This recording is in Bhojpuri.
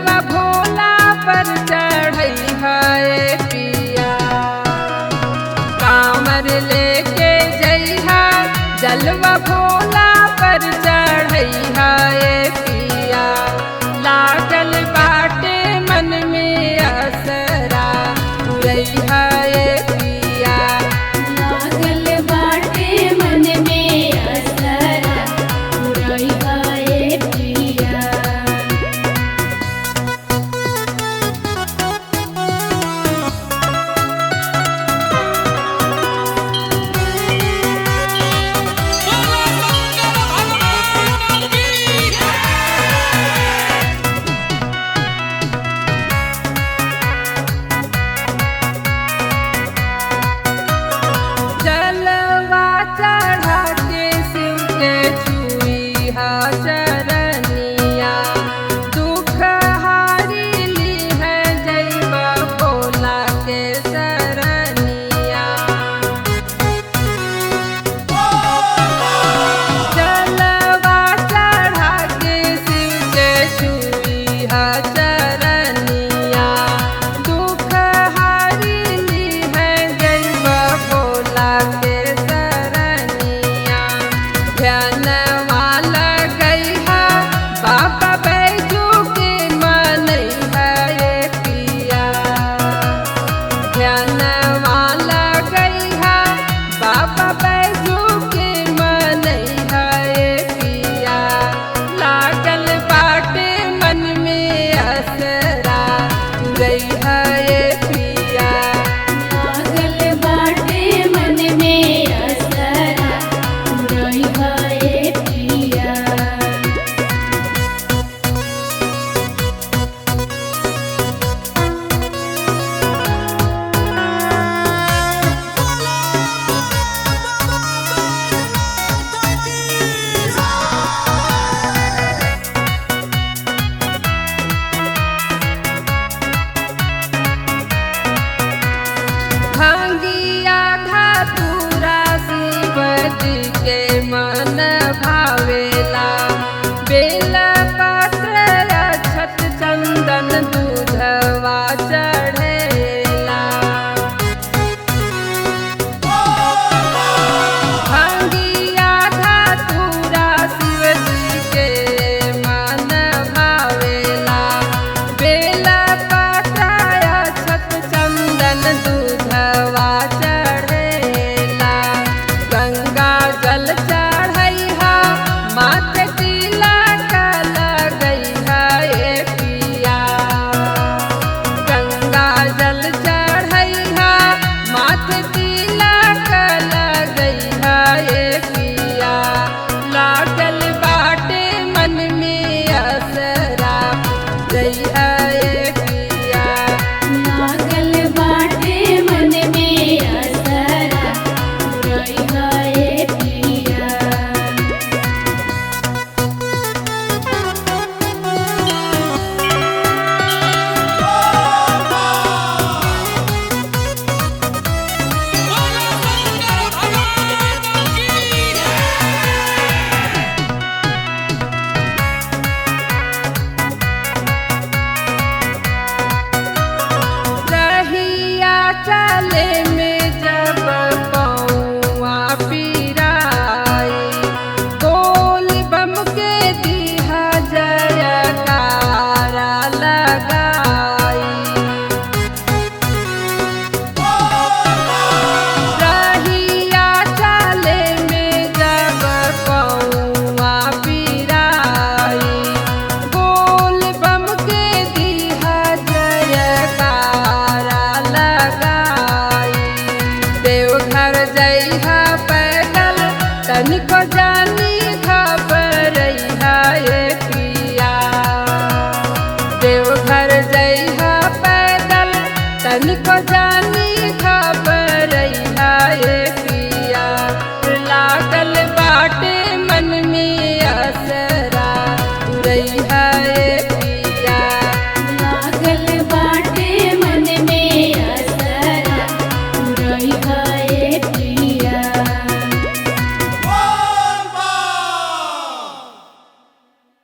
जलवा भोला पर चढ़ई है पिया। कांवर लेके जइहा जलवा भोला पर चढ़ई है पिया। लागल बाटे मन में असरा पुरई है पिया। लागल बाटे मन में असरा पुरई है पिया। बोला शंकर भगवान की जलवा चढ़ा के शिव के छुई हा चरनिया। दुख हारी ली है जैबा भोला के शरनिया। जलवा चढ़ा के शिव के छुई हा चरनिया। दुख हारी ली है जैबा भोला के शरनिया। ध्यानवा लगई है बाबा बैजू के मनई है पिया। ध्यानवा लगई है बाबा बैजू के मनई है पिया। लागल बाटे मन में असरा पुरई है पिया। लागल बाटे मन में असरा पुरई है पिया। बोला बाबा बैजनाथ की भांगिया धतूरा शिव जी के मन भावेला। बेल पत्र अक्षत चंदन दूधवा चढ़ेला। भांगिया धतूरा शिव जी के मन भावेला। बेल पत्र अक्षत चंदन दूधवा चढ़ेला। गंगा जल चढ़ैहा माथे तिलक लगैहा ए पिया। गंगा जल चढ़ैहा माथे तिलक लगैहा ए पिया। लागल बाटे मन में असरा जइहा ए पिया। लागल बाटे मन में असरा पुरई है पिया। बोला शंकर भगवान की रहिया चले में जब पौआ पिराई। बोल बम के दिहा जयकारा लगाई। रहिया चले में जब पौआ पिराई। बोल बम के दिहा जयकारा लगाई। देवघर जइहा पैदल तनिको जानी घबरइहा ए पिया। देवघर जइहा पैदल तनिको जानी घबरइहा ए पिया। लागल बाटे मन में असरा पुरई है पिया। लागल बाटे मन में असरा पुरई है पिया।